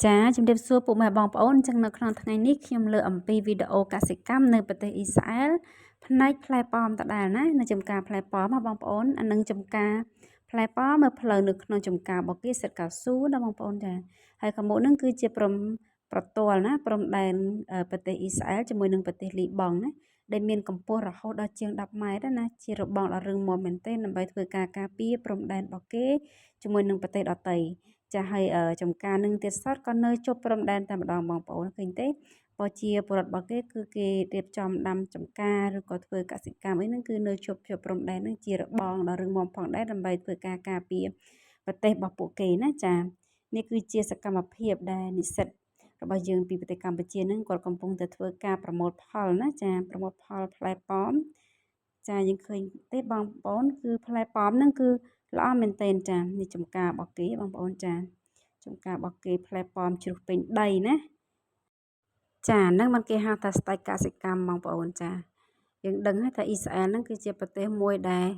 ចាជំរាបសួរពុកម៉ែបងប្អូនអញ្ចឹងនៅក្នុងថ្ងៃនេះខ្ញុំលើកអំពីវីដេអូកសិកម្មនៅប្រទេសអ៊ីស្រាអែលផ្នែកផ្លែប៉ោមដដែលណានៅចំការផ្លែប៉ោមណាបងប្អូនអានឹងចំការផ្លែប៉ោមនៅផ្លូវនៅក្នុងចំការរបស់គេសិតកៅស៊ូណាបងប្អូនចាហើយខាងមុខនឹងគឺជាព្រំប្រទល់ណាព្រំដែនប្រទេសអ៊ីស្រាអែលជាមួយនឹងប្រទេសលីបង់ណាដែលមានកម្ពស់រហូតដល់ជាង10ម៉ែត្រណាជារបងដ៏រឹងមាំមែនទែនដើម្បីធ្វើការការពារព្រំដែនរបស់គេជាមួយនឹងប្រទេសដទៃចាហើយចំការនឹងទៀតសតក៏នៅជប់ព្រំដែនតែម្ដងបងប្អូនឃើញទេបើជាពលរដ្ឋរបស់គេគឺគេរៀបចំដាំចំការឬក៏ធ្វើកសិកម្មអីហ្នឹងគឺនៅជប់ជប់ព្រំដែនហ្នឹងជារបងដ៏រឹងមាំផងដែរដើម្បីធ្វើការការពារប្រទេសរបស់ពួកគេណាចានេះគឺជាសកម្មភាពដែលនិស្សិតរបស់យើងពីប្រទេសកម្ពុជាហ្នឹងគាត់កំពុងតែធ្វើការប្រមូលផលណាចាប្រមូលផលផ្លែប៉ោមចាយើងឃើញទេបងប្អូនគឺផ្លែប៉ោមហ្នឹងគឺល្អមែនទែនចានេះចំការរបស់គេបងប្អូនចាចំការរបស់គេផ្លែប៉ោមជ្រុះពេញដីណាចាហ្នឹងมันគេហៅថាស្ដេចកសិកម្មបងប្អូនចាយើងដឹងហើយថាអ៊ីស្រាអែលហ្នឹងគឺជាប្រទេសមួយដែល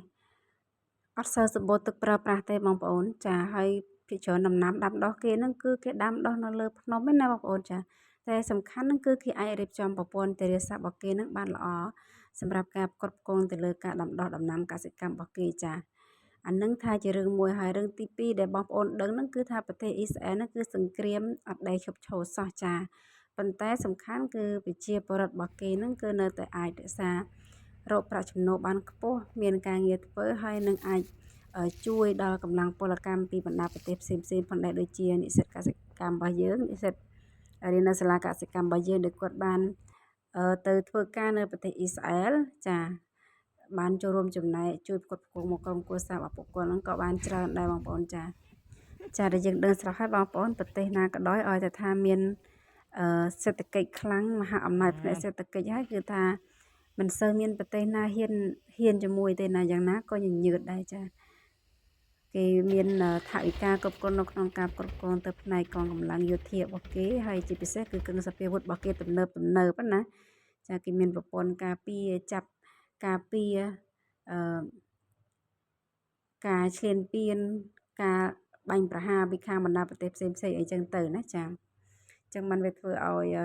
អត់សូវសម្បូរទឹកប្រើប្រាស់ទេបងប្អូនចាហើយភាគច្រើនដំណាំដាំដុះគេហ្នឹងគឺគេដាំដុះនៅលើភ្នំឯណាបងប្អូនចាតែសំខាន់ហ្នឹងគឺគេអាចរៀបចំប្រព័ន្ធធារាសាស្ត្ររបស់គេហ្នឹងបានល្អសម្រាប់ការផ្គត់ផ្គង់ទៅលើការដាំដុះដំណាំកសិកម្មរបស់គេចាអានឹងថាជារឿងមួយហើយរឿងទី2ដែលបងប្អូនដឹងហ្នឹងគឺថាប្រទេសអ៊ីស្រាអែលហ្នឹងគឺសង្គ្រាមអត់ដែលឈប់ឈរសោះចាប៉ុន្តែសំខាន់គឺប្រជាពលរដ្ឋរបស់គេហ្នឹងគឺនៅតែអាចរក្សារកប្រាក់ចំណូលបានខ្ពស់មានការងារធ្វើហើយនឹងអាចជួយដល់កម្លាំងពលកម្មពីបណ្ដាប្រទេសផ្សេងៗផងដែរដូចជានិស្សិតកសិកម្មរបស់យើងនិស្សិតរៀននៅសាលាកសិកម្មរបស់យើងដែលគាត់បានទៅធ្វើការនៅប្រទេសអ៊ីស្រាអែលចាបានចូលរួមចំណែកជួយផ្គត់ផ្គង់មកក្រុមគ្រួសាររបស់ពួកគាត់ហ្នឹងក៏បានច្រើនដែរបងប្អូនចាចាដែលយើងដឹងស្រាប់ហើយបងប្អូនប្រទេសណាក៏ដោយឲ្យតែថាមានសេដ្ឋកិច្ចខ្លាំងមហាអំណាចផ្នែកសេដ្ឋកិច្ចហើយគឺថាមិនសូវមានប្រទេសណាហ៊ានហ៊ានជាមួយទេណាយ៉ាងណាក៏ញញើតដែរចាគេមានថវិកាគ្រប់គ្រងនៅក្នុងការគ្រប់គ្រងទៅផ្នែកកងកម្លាំងយោធារបស់គេហើយជាពិសេសគឺគ្រឿងសព្វាវុធរបស់គេទំនើបទំនើបណាចាគេមានប្រព័ន្ធការពារចាប់ការពារអឺការឈ្លានពានការបាញ់ប្រហារពីខាងបណ្ដាប្រទេសផ្សេងផ្សេងអីចឹងទៅណាចាចឹងมันវាធ្វើឲ្យ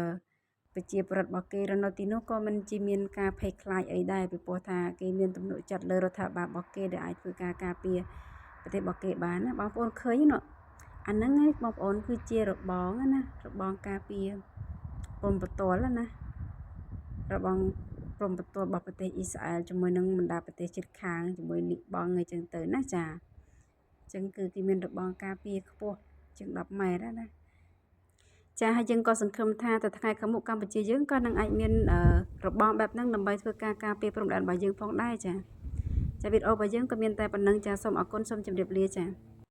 ប្រជាប្រដ្ឋរបស់គេរនៅទីនោះក៏មិនជាមានការភ័យខ្លាចអីដែរពីព្រោះថាគេមានទំនុកចិត្តលើរដ្ឋាភិបាលរបស់គេដែលអាចធ្វើការការពារប្រទេសរបស់គេបានណាបងប្អូនឃើញនោះអាហ្នឹងឯងបងប្អូនគឺជារបងណារបងការពារព្រំប្រទល់ណារបងព្រំប្រទល់របស់ប្រទេសអ៊ីស្រាអែលជាមួយនឹងបណ្ដាប្រទេសជិតខាងជាមួយលីបង់អីចឹងទៅណាចាអញ្ចឹងគឺគេមានរបងការពារខ្ពស់ជាង10ម៉ែត្រណាចាហើយយើងក៏សង្ឃឹមថាទៅថ្ងៃខាងមុខកម្ពុជាយើងក៏នឹងអាចមានរបងបែបហ្នឹងដើម្បីធ្វើការការពារព្រំដែនរបស់យើងផងដែរចាចាវីដេអូរបស់យើងក៏មានតែប៉ុណ្្នឹងចាសូមអរគុណសូមជម្រាបលាចា។